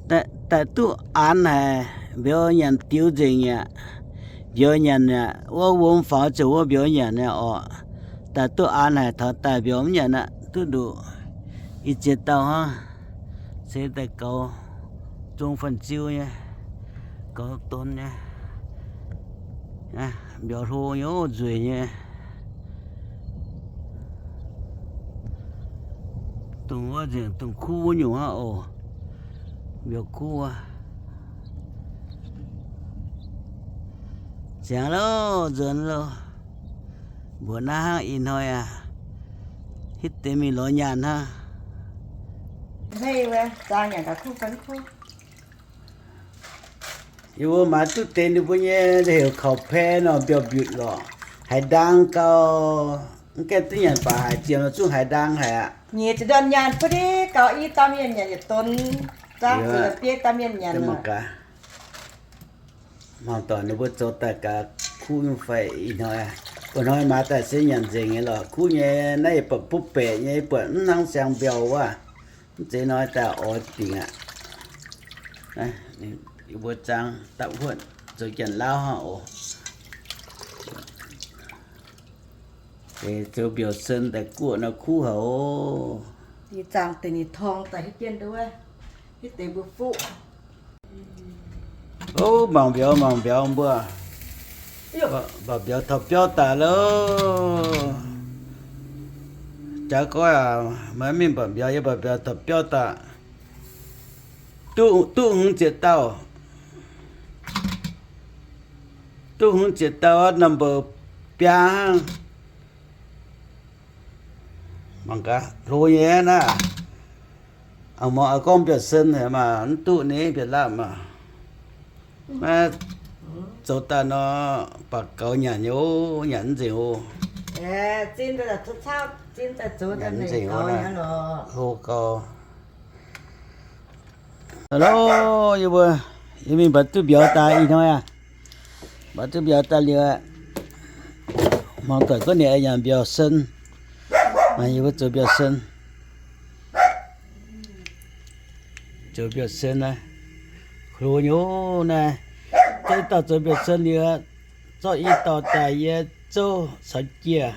Daaih duqv aanx haic, mbiauz nyanc diux nzengc aqv. Mbiauz nyanc aqv, wuov wuom faaux ziouc wuov mbiauz nyanc aqv oc. Daaih duqv aanx haic, taux daaih mbiauz mv nyanc aqv, duqv nduqc i ziex dauh hnangv. Se daaih gaux zong fan-ziu nyei, gaux donx nyei, mbiauz hlo nyei, nzueic nyei. Dongh wuov nzengc dongh kuv wuov nyungc aqv oc. Mbiauz kuv wuov. Ziangx loh, nzuonx loh. Mbuoqc naaiv hnangv ih hnoi aqv, hitv deix mingh lorz nyaanh hnangv. Yie mbuo maaiz duqv deix ninh mbuo nyei heuc kaux pae nor, mbiauz mbiutc lorqc. Haaix ndaang gau, mv gaengh duqv nyanc baac haiz ziemx zungv haaix ndaang haic aqv. Nyeic ziepc nduonh nyaanh butv div gaux i dauh mienh nyanc yietc donx, zaang ziepc biei dauh mienh nyanc. Mangc gaax, mangc doic ninh mbuo zoux daaih gaax kuv nyei fai ih hnoi. Wuov hnoi maaiz daaih se nyanc nzengc nyei lorqc. Kuv nyei naaiv yietc buatc butv baeqc nyei, yietc buatc mv hnangv siang mbiauz wuov. Mv zeiz hnoi daaih oix dingc aqv. Yie mbuo zaang dapv huotv zoux janx-lauv hnangv oc. Deix zoux mbiauz-sen daaih guoqv nor kuv haic oc. Ih zaangc deix ninh torng daaih hitv jienv nduov, hitv deix mbuo fuqv. Ov, mangc mbiauz, mangc mbiauz mbuo. Mv baac mbiauz taux biauv daaih loh. Jaax goiv aac, maiv mingh mbatc mbiauz, yie mbatc mbiauz taux biauv daaih. Duqv, duqv hmz ziepc dauh. Duqv hmz ziepc dauh, number biaa hnangv. Mangc gaax, hlo nyei naaiv. A'mor oix gorngv mbiauz-sen haic maah, mv duqv ninh mbiauz-lapv maah. Maiv zoux daaih nor, baac gaux nyanc nyei oc, nyanc mv nzengc oc. Nyanc mv nzengc oc, hlo gau. Hello, yie mbuo, yie mingh mbatc duqv mbiauz daaih ih hnoi aqv. Mbatc duqv mbiauz daaih liuz aqv. Mangc doic gorngv ninh nyanc mbiauz-sen. Yie mbuo zoux mbiauz-sen. Zoux mbiauz-sen naaiv, hlo nyei naaiv. Zouv dauh zoux mbiauz-sen liuz, zorqv i dauh daaih yie zouv caux jiez,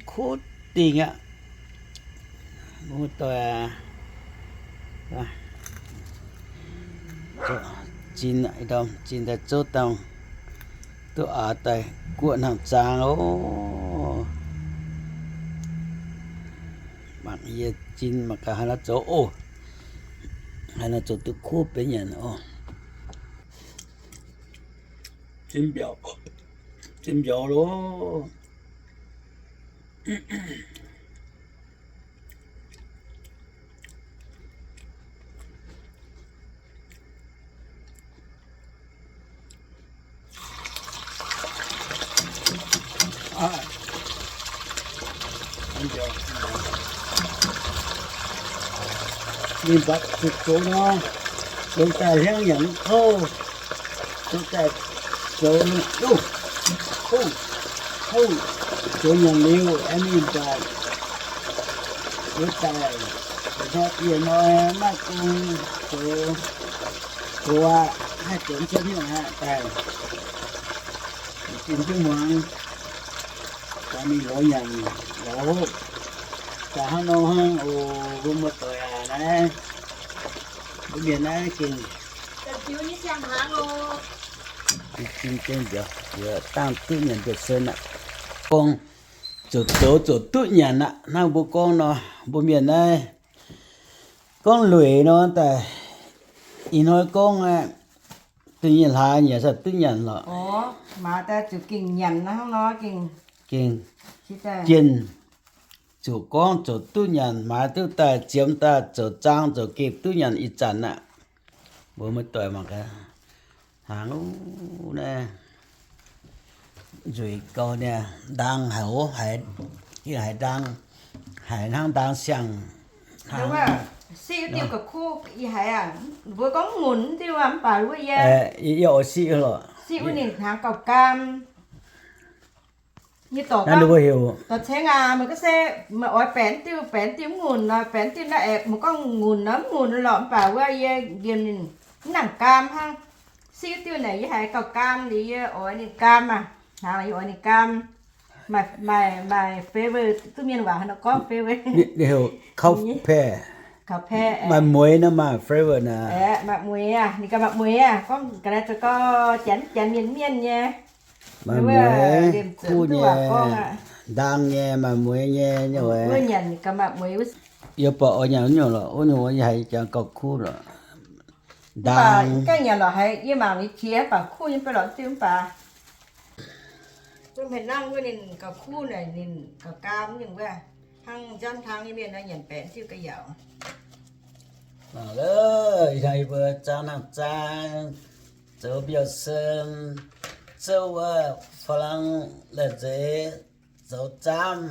kuv dingh aqv. Mv doic, zinh, zinh daaih zouv dangh, duqv aax daaih guoqv hnangv zaang oc. Mangc yie zinh mangc gaax haaix nor zoux oc. Haaix nor zoux duqv kuv benx nyanc oc. Zinh mbiauz, zinh mbiauz loh. Ninh mbatc zuqc zoux nor, zoux daaih hliangv nyanc kouv, zoux daaih zoux, hov, zoux nyanc liuz aengx mingh mbatc, zoux daaih, hnoi bieqc hnoi maiv gong, zoux, zoux aqv, haih zoux mv cuotv hnyouv aqv daaih. Zinh duqv muangx, daaih mingh lorz nyanc lorz hopv, daaih hnangv nor hnangv oc. Mbuo muoz-doic aac, naaiv mbuo mienh naaiv gengh, zinh gengh mbiauz, dangh duqv nyanc mbiauz-sen aqv. Gorngv zoux zoux zoux duqv nyanc aqv. Hnangv mbuo gorngv nor, mbuo mienh naaiv gorngv lueic nor daaih, ih hnoi gorngv aqv, da'nyeic hlaax nyanc se duqv nyanc lorqc. Gengh jienh zuqc gorngv zoux duqv nyanc, maaiz duqv daaih ziemx daaih zoux zaang zoux gengh duqv nyanc ih zanc aqv. Mbuo muoz-doic mangc gaax, hnaangx naaiv nzueic gau niaa, ndaang haic oc, haiz, haiz ndaang, haiz hnangv ndaang siang-hnaangx. Siqv diuh ga'kuv ih haiz aac, mbuo gorngv ngunc diuh aac, mv baac wuov yie, yie oix siqv lorqc. Siqv wuov ninh hnaangx gauh gaam. Nyei dorc, naaiv ninh mbuo heuc dorc ceng aac, meih gorngv se meih oix baeqc diuh, baeqc diuh mv ngunc nor, baeqc diuh naaiv aeqv, meih gorngv ngunc nor mv ngunc lorqc, mv baac wuov yie njiemc ninh mv nangc gaam hnangv. Siqv diuh naaic yie haiz gauh gaam liuz yie oix ninh gaam aac. Hnangv yie oix ninh gaam. My, my, my favorite, duqv mienh waac haaix nor gorngv favorite? Ninh heuc kaupv paeqv. Kaupv paeqv, maaih mueiz nor maaih favorite naaic. Aeqv, maaih mueiz aac, ninh gauh maaih mueiz aac, gorngv ga'naaiv zoux gau, janx, janx mienh mienh nyei. Maaih mueiz, kuv nyei, ndaang nyei, maaih mueiz nyei, nyei wuov. Yie buatc oix nyanc wuov nyungc lorqc, wuov nyungc yie haiz jangx gauh kuv lorqc. Ndaang. Gengh nyanc lorqc haiz yie mangc yie qiex mv baac kuv nyei, mv baac lorqc diuh mv baac. Mbuo hmien nangv wuov ninh gauh kuv naaic, ninh gauh gaam nyungc wuov. Hnangv nziaamv hlang nyei mienh nor nyanc baeqc diuh ga'yaauc. Ih hnoi yie mbuo zaang hnangv zaang, zoux mbiauz-sen, zouv wuov faalaang lai-nzeix, zoux zaamv,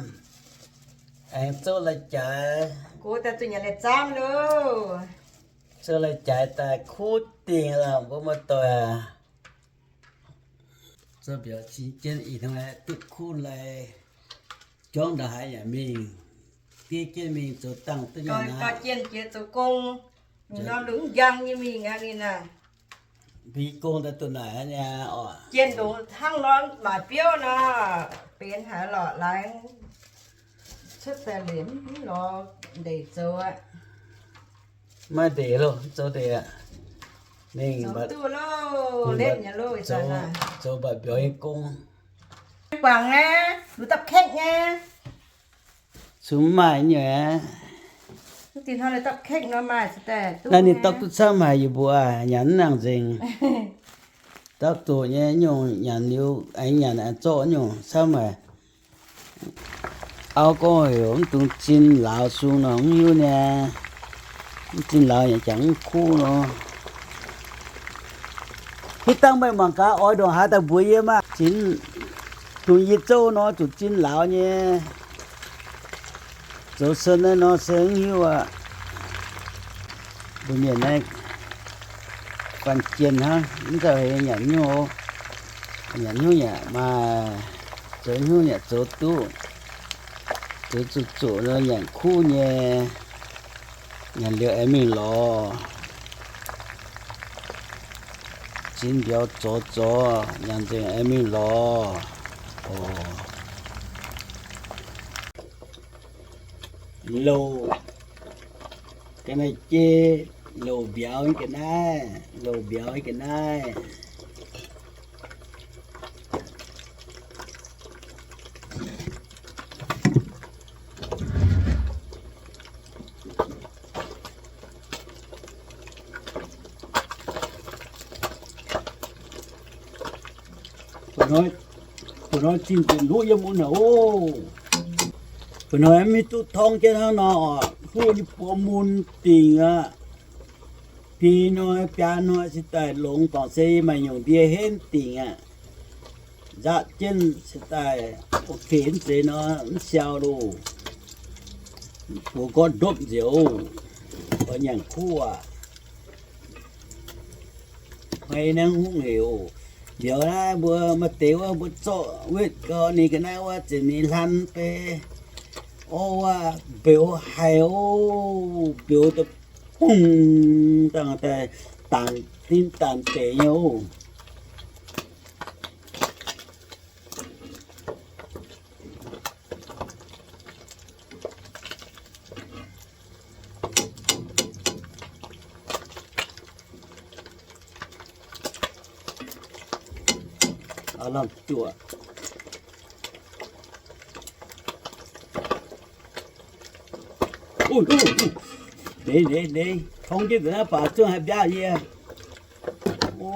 aengx zouv lai-jaaix. Zouv lai-jaaix daaih kuv dingc lorqc, mbuo muoz-doic aac. Zouv mbiauz cin jienv ih hnoi duqv kuv lai, juangv ndongc haaix yaac mingh, diev jienv mingh zoux dangh duqv nyanc aqv. Jienh jiex zoux gong, nor lungh njang nyei mingh aqv ninh aac. Mbi gong daaih duqv naaic aqv nyei oc. Jienh ndongc hnangv nor maaic biouv nor, benx haaix lorqc, laaix cuotv daaih liemh mv lorz ndeic zoux aqv. Maiv ndeic loh, zoux ndeic aqv. Mingh zoux, zoux mba'biaux nyei gong. Guangc naaiv, luc dapv kaeqv nyei. Cun mv maaih nyei. Naaiv ninh dapv duqv camv haic yie mbuo, nyanc mv nangc nzengc. Dapv doqc nyei nyungc nyanc liuz aengx nyanc aengx zorqv nyungc camv haic. Auv gorngv heuc mv dungx zin lauz sung nor mv hiuv nyei. Mv zin lauz yaac jangx mv kuv nor. Hitv dangh meih mangc gaax oix ndongc haaix daaih mbuox yie maah. Zin, dongh yie zouv nor zuqc zin lauz nyei. Zoux sen naaiv nor se mv hiuv aqv. Mbuo mienh naaiv fanh jienh hnangv, mv zauh heix nyanc hnyouv, nyanc hnyouv yaac maaih, zoux hnyouv yaac zoux duqv, zoux zuqc zuqc nor nyanc kuv nyei, nyanc liuz aengx mingh lorz. Zin mbiauz zorz zorz, nyanc nzengc aengx mingh lorz. Oc. Louh, ga'naaiv jeiv, louh mbiauz ga'naaiv, louh mbiauz ga'naaiv. Ba'hnoi, ba'hnoi zingh nzunc hluqv yiem mun aqv oc. Ba'hnoi maiv duqv torngv jienv hnangv nor, hluqv nyei buoz mun dingc aqv. Biei hnoi biaa hnoi se daaih longx, dorngc se maaih nyungc ndie henv dingc aqv. Nzatv jienv se daaih ok mv zeiz nor mv siau loh. Buoz gorngv ndopv nzioux, oix nyanc kuv aqv. Hnoi naaiv hungh hec oc. Mbiauz naaiv mbuo maaih deix wuov mbuo zorqv wetv gau ninh ga'naaiv wuov ziouc ninh hlan beiv. Orv wuov mbeux haic oc. Mbeux da'bungh dangh daaih daanc din daanc deix nyei oc. Aav lamh juoqc. Ndeic, ndeic, ndeic. Tong jienv nzengc naaiv baac zuangx haih mbiaauh yie. O.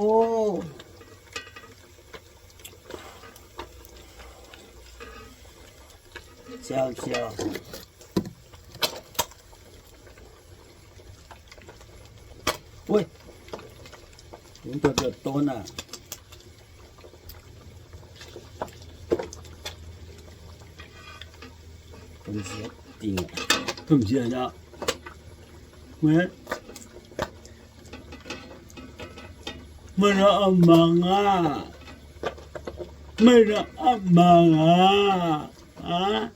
Siau, siau. Ui, mv duqv don aqv. Domh nziex dingc, domh nziex nyei. Meih, meih nor mangc aqv. Meih naaiv aqv mangc aqv. Aqv.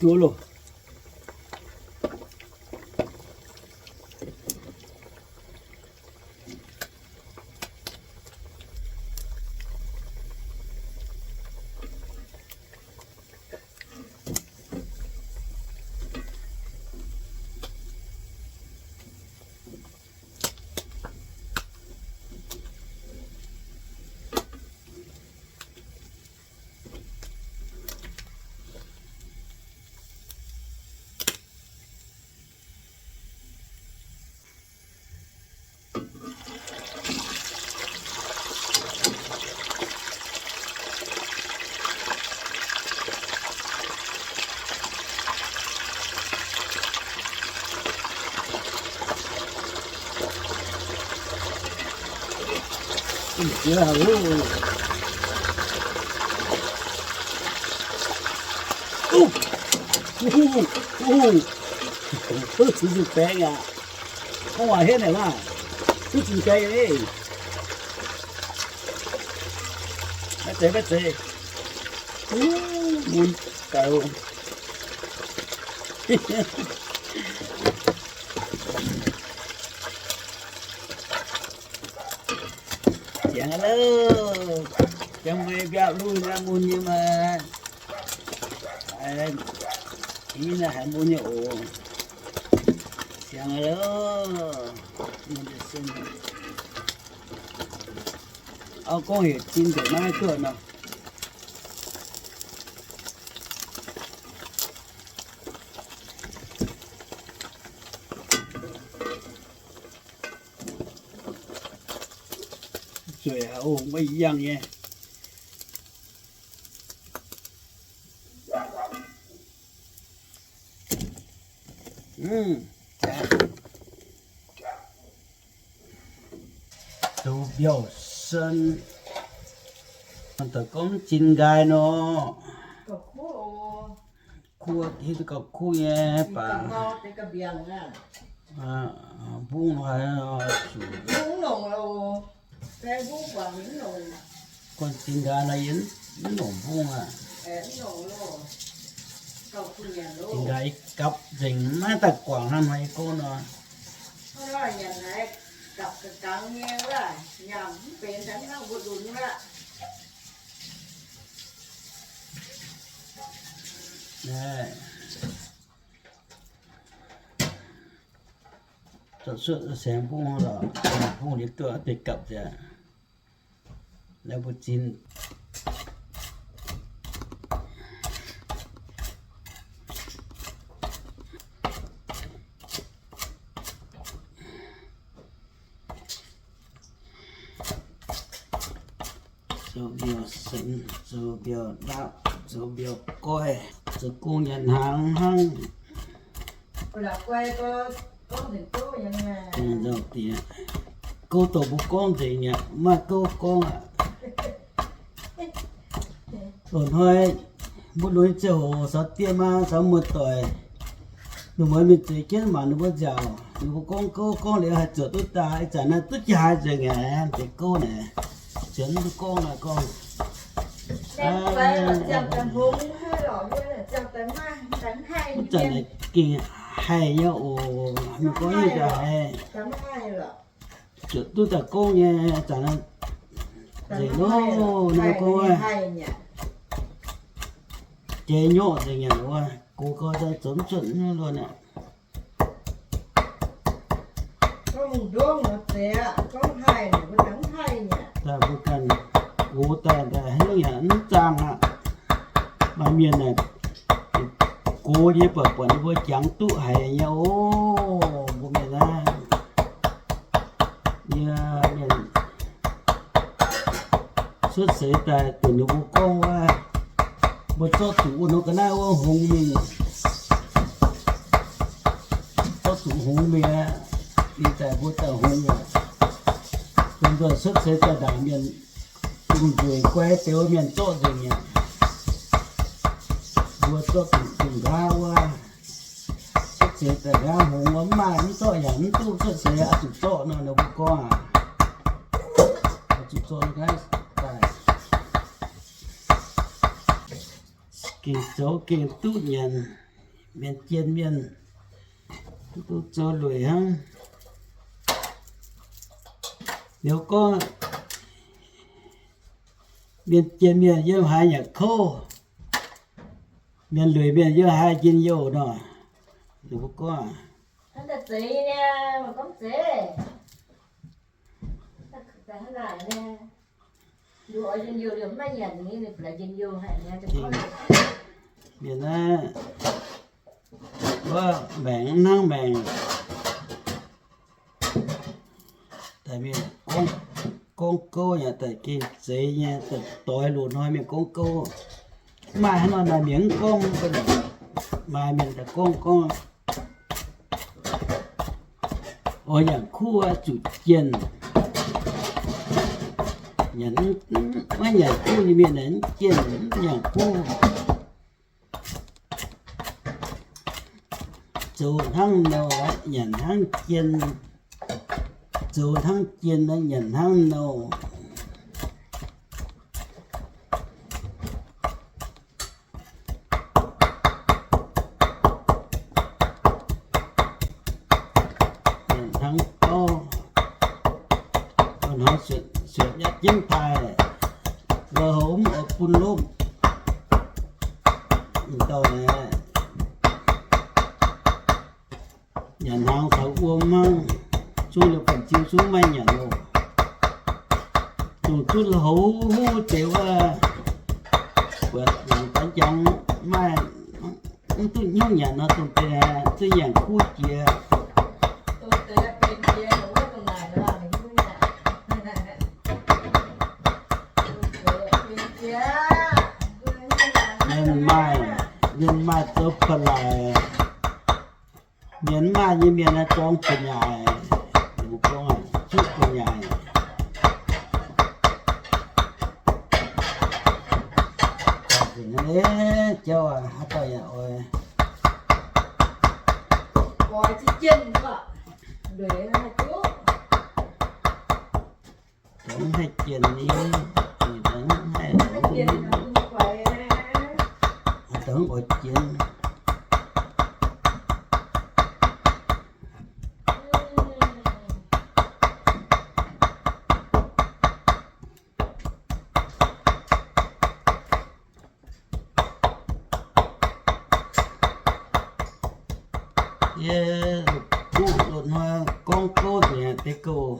Juov loh. Duqv zuqc baeng aqv. Gorngv waac henv naaic maah. Duqv zuqc baeng aqv. Maiv zeiz, maiv zeiz. Mun daic. Siangx aqv loh. Jangx meih mbiaauc luih naaiv mun nyei maah. Ih, naaiv haiz mun nyei oc. Siangx aqv loh. Auv gorngv heuc zinh nzengc maiv duqv nor. Zueiz haic oc, maiv yangh nyei. Zoux mbiauz-sen, da'gomv zinh nqaai nor, kuv, hiuv duqv gauh kuv nyei baac mbungv haic zuqc. Gorngv zinh nqaai nor yie mv longc mbungv aqv. Zinh nqaai gapv nzengc maiv daaih guangc hnangv nor yie gorngv nor. Zorqv cuotv saeng mbungv lorqc, mbungv liuz duqv deix gapv ziangx. Laengz mbuo zinh. Zoux mbiauz-sen, zoux mbiauz-ndapv, zoux mbiauz-goiv, zoux gong nyanc hnaangx hnangv. Gouv dongh mbuo gorngv nzengc mi'aqv, maaih gouv gorngv aqv. Loz-hnoi mbuo lunx ziangh hoc caux diev maa caux muoz-doic, ninh mbuo mingh zueiz jienv mangc ninh mbuo nziaauc, ninh mbuo gorngv gouv gorngv liuz haih zuotc duqv daaih. Ih zanc naaiv duqv jaa nzengc aqv, deix gouv naaic, ziouc mv duqv gorngv naaic gorngv. Ih zanc naaic gengh haih nyei oc, mienh gorngv nyei ga'haiz. Zuotc duqv daaih gouv nyei, zanc nzengc loh, ninh gorngv, jiex nyorqv nzengc nyei wuov, gox gau zoux mv cuotv nyei luonx aqv. Daaih mbuo ganh gox daaih, daaih haaix nyungc yaac mv zaang aqv. Maaih mienh naaic gox nyei buatc buatc ninh mbuo jangx duqv haiz nyei oc. Mbuo mienh naaiv, yie mienh cuotv seix daaih duqv ninh mbuo gorngv wuov, mbuo zorqv zuqc wuov nor ga'naaiv wuov hngongx mingh, zorqv zuqc hngongx mingh aqv. Ih zanc mbuo daaih hngongx aqv. Dongh nzoih cuotv seix daaih ndaangc mienh, dongh nzueic guai deix wuov mienh zorqv nzengc mi'aqv. Mbuo zorqv zuqc dongh nqa'haav wuov, cuotv Seix daaih nqaamv hngongx wuov, mv maaih mv zorqv yaac mv duqv, zorqv seix oix zuqc zorqv nor, ninh mbuo gorngv aqv. Oix zuqc zorqv nor, daaih gengh zoux gengh duqv nyanc. Mienh jien mienh mv duqv zoux lueic hnangv. Liuz gorngv, mienh jien mienh yiem haaix nyanc kouv, mienh lueic mienh yiem haaix njien-youh nor. Ninh mbuo gorngv, mienh naaiv, wuov maengc mv hnangv maengc, daaih mienh gorngv, gorngv gouv yaac daaih gengh zeiz nyei, daaih doix loz-hnoi mienh gorngv gouv. Maaih haaix nor naaic mienh mv gorngv, maaih mienh daaih gorngv, gorngv, oix nyanc kuv oix zuqc jienh. Nyanc, maiv nyanc kuv nyei mienh naaic mv jienh, mv nyanc kuv. Zoux hnangv nouh nyanc hnangv jien, zoux hnangv jien nyanc hnangv nouh. Nyanc hnangv gauv, hnoi suonc, suonc nyatv jienv daaih, loz-houv mv oix bun lomh. Dauh naaiv nyanc hnaangx taux wuom hnangv, zungv liuz banh ziu zungv maiv nyanc loh. Dongh zutv loz-houv huv deix wuov, buatc nyanc daaih njang maiv, mv duqv hnyouv nyanc nor, dongh deix zuqc nyanc kuv jiex. Mienh maaih, mienh maaih zoux ba'laic. Mienh mv maaih nyei mienh naaiv zorng buonc-yaaic, ninh mbuo gorngv zuqv buonc-yaaic. Jauv aac, haaix dauh yaac oix, oix ziex jienv, mv haih jienh ni, mv haih, haaix dauh oix jienh. Yie duqv loz-hnoi gorngv gouv nzengc, deix gouv,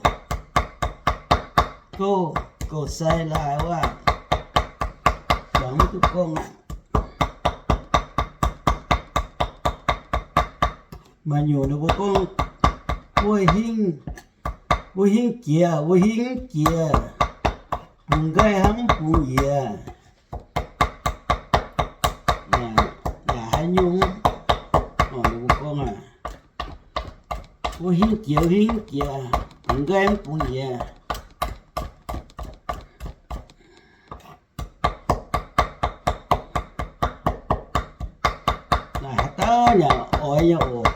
gouv, gouv sai laaix wuov, jangx mv duqv gorngv. Maaih nyungc ninh mbuo gorngv, wuov hingv, wuov hingv jiex, wuov hingv jiex, bungx nqaih hnangv mv bungx yiez. Naaic haaix nyungc? Ninh mbuo gorngv aac, wuov hingv jiex, wuov hingv jiex, bungx nqaih mv bungx yiez. Naaic haaix dauh yaac oix nyei oc.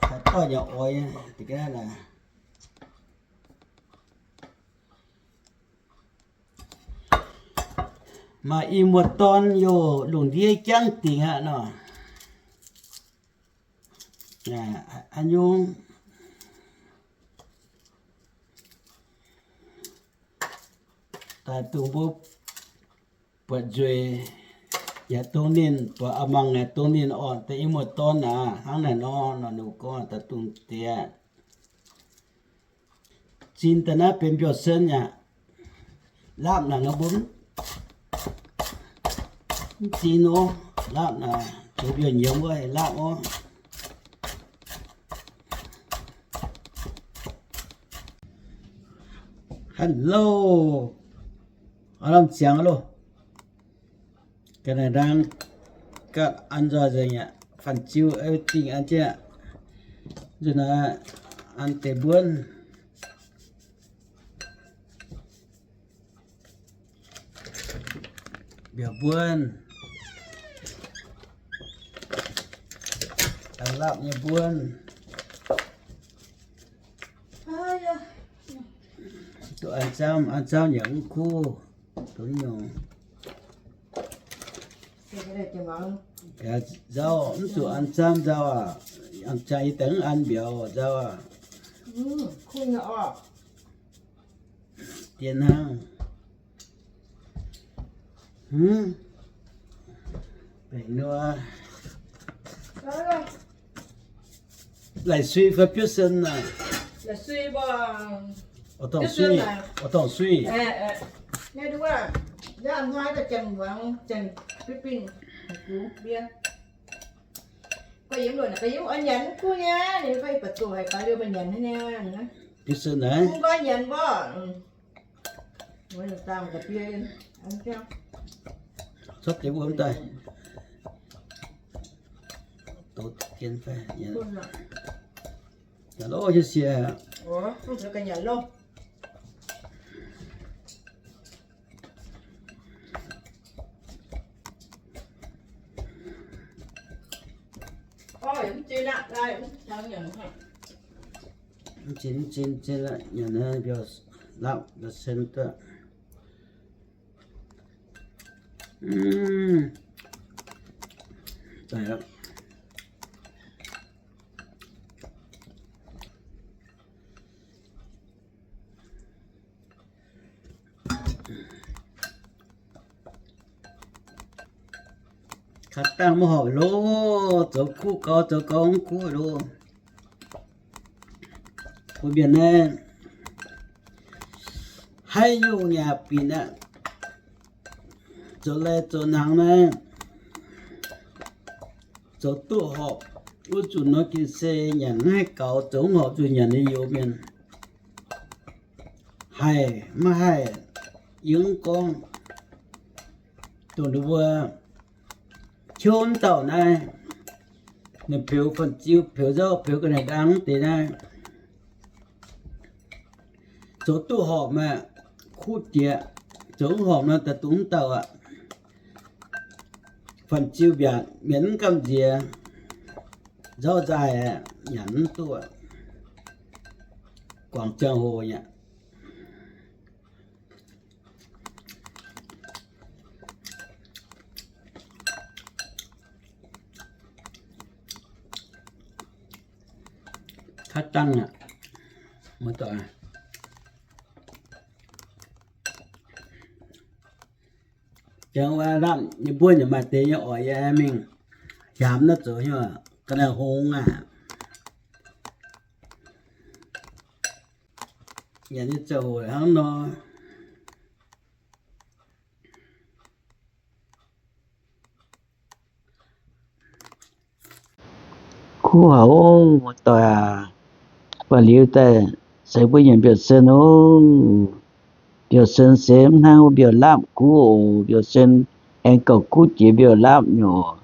Haaix dauh yaac oix nyei. Maaih i muoz-dorn youh lungh ndiev jangv dingc aqv nor. Haaix nyungc daaih dongh mbuo buatc nzueic, yaac dongh ninh buatc a'mangc, yaac dongh ninh orn deix i muoz-dorn aac, hnangv naaic nor, nor ninh gorngv daaih dongh deix zinh daaih naaiv benx mbiauz-sen aqv. Laapv naaic nor mbuo mv zinh nor, laapv naaic zoux mbiauz-nyiemz wuov, laapv orv. Hello, aav lamh ziangx loh. Ga'naaiv ndaang ga'naaiv an nzoih nzengc aqv. Fanh ziu dingh an jienv aqv. Nzunc naaiv an deix mbuonv. Mbiauz mbuonv. Laapv nyei mbuonv. Duqv an camv, an camv yaac mv kuv. Duqv nyungc. Nzauh mv zuqc an camv nzauh aac. Jangx yie daaih mv an mbiauz nzauh aac. Dien hnangv. Baengc nor. Laih sui fai biouv sen aac? Oix dorngc sui. Biouv sen naaic. Cuotv deix wuom daaih. Douz jienv fai. Nyanc loh hieh sie. Mv zin, mv zin, mv zin, nyanc naaiv mbiauz lapv mbiauz sen duqv. Kaav dangh maiv horpc loh, zoux kuv gau, zoux gau mv kuv loh. Mbuo mienh naaiv haiv nyungc yaac binc aqv. Zoux lai zoux hnaangx naaiv, zoux duqv horpc wuov zuqc nor gin se nyanc maiv haih gaux, zoux mv horpc zuqc nyanc nyei youz mienh. Haih maiv haih yie mv gorngv. Dongh ninh mbuo qouv mv dauh naaiv, ninh peux fun-ziu, peux nzauv, peux ga'naaiv ndaang mv deix naaiv, zoux duqv horpc maah, kuv diex, zoux mv horpc nor daaih dongh mv dauh aqv. Fun-ziu mbiaatc, mienh mv gamh nziex, nzauv nzaaih, nyanc mv duqv, guangc ziangh hoc nyei. Kaav dangh aqv, muoz-doic. Jangx wuov lamh nyei mbuonv yaac maaih deix nyei oix yie mingh hiaamx naaiv zoux nyei, ga'naaiv hngongx aac. Nyanc nyei ziangh hoc hnangv nor. Kuv haic oc, muoz-doic aac. Baac liuz daaih se mbuo nyanc mbiauz sen oc. Mbiauz sen se mv hnangv wuov mbiauz lapv kuv oc. Mbiauz sen aengx gauh kuv jiex mbiauz lapv nyei oc.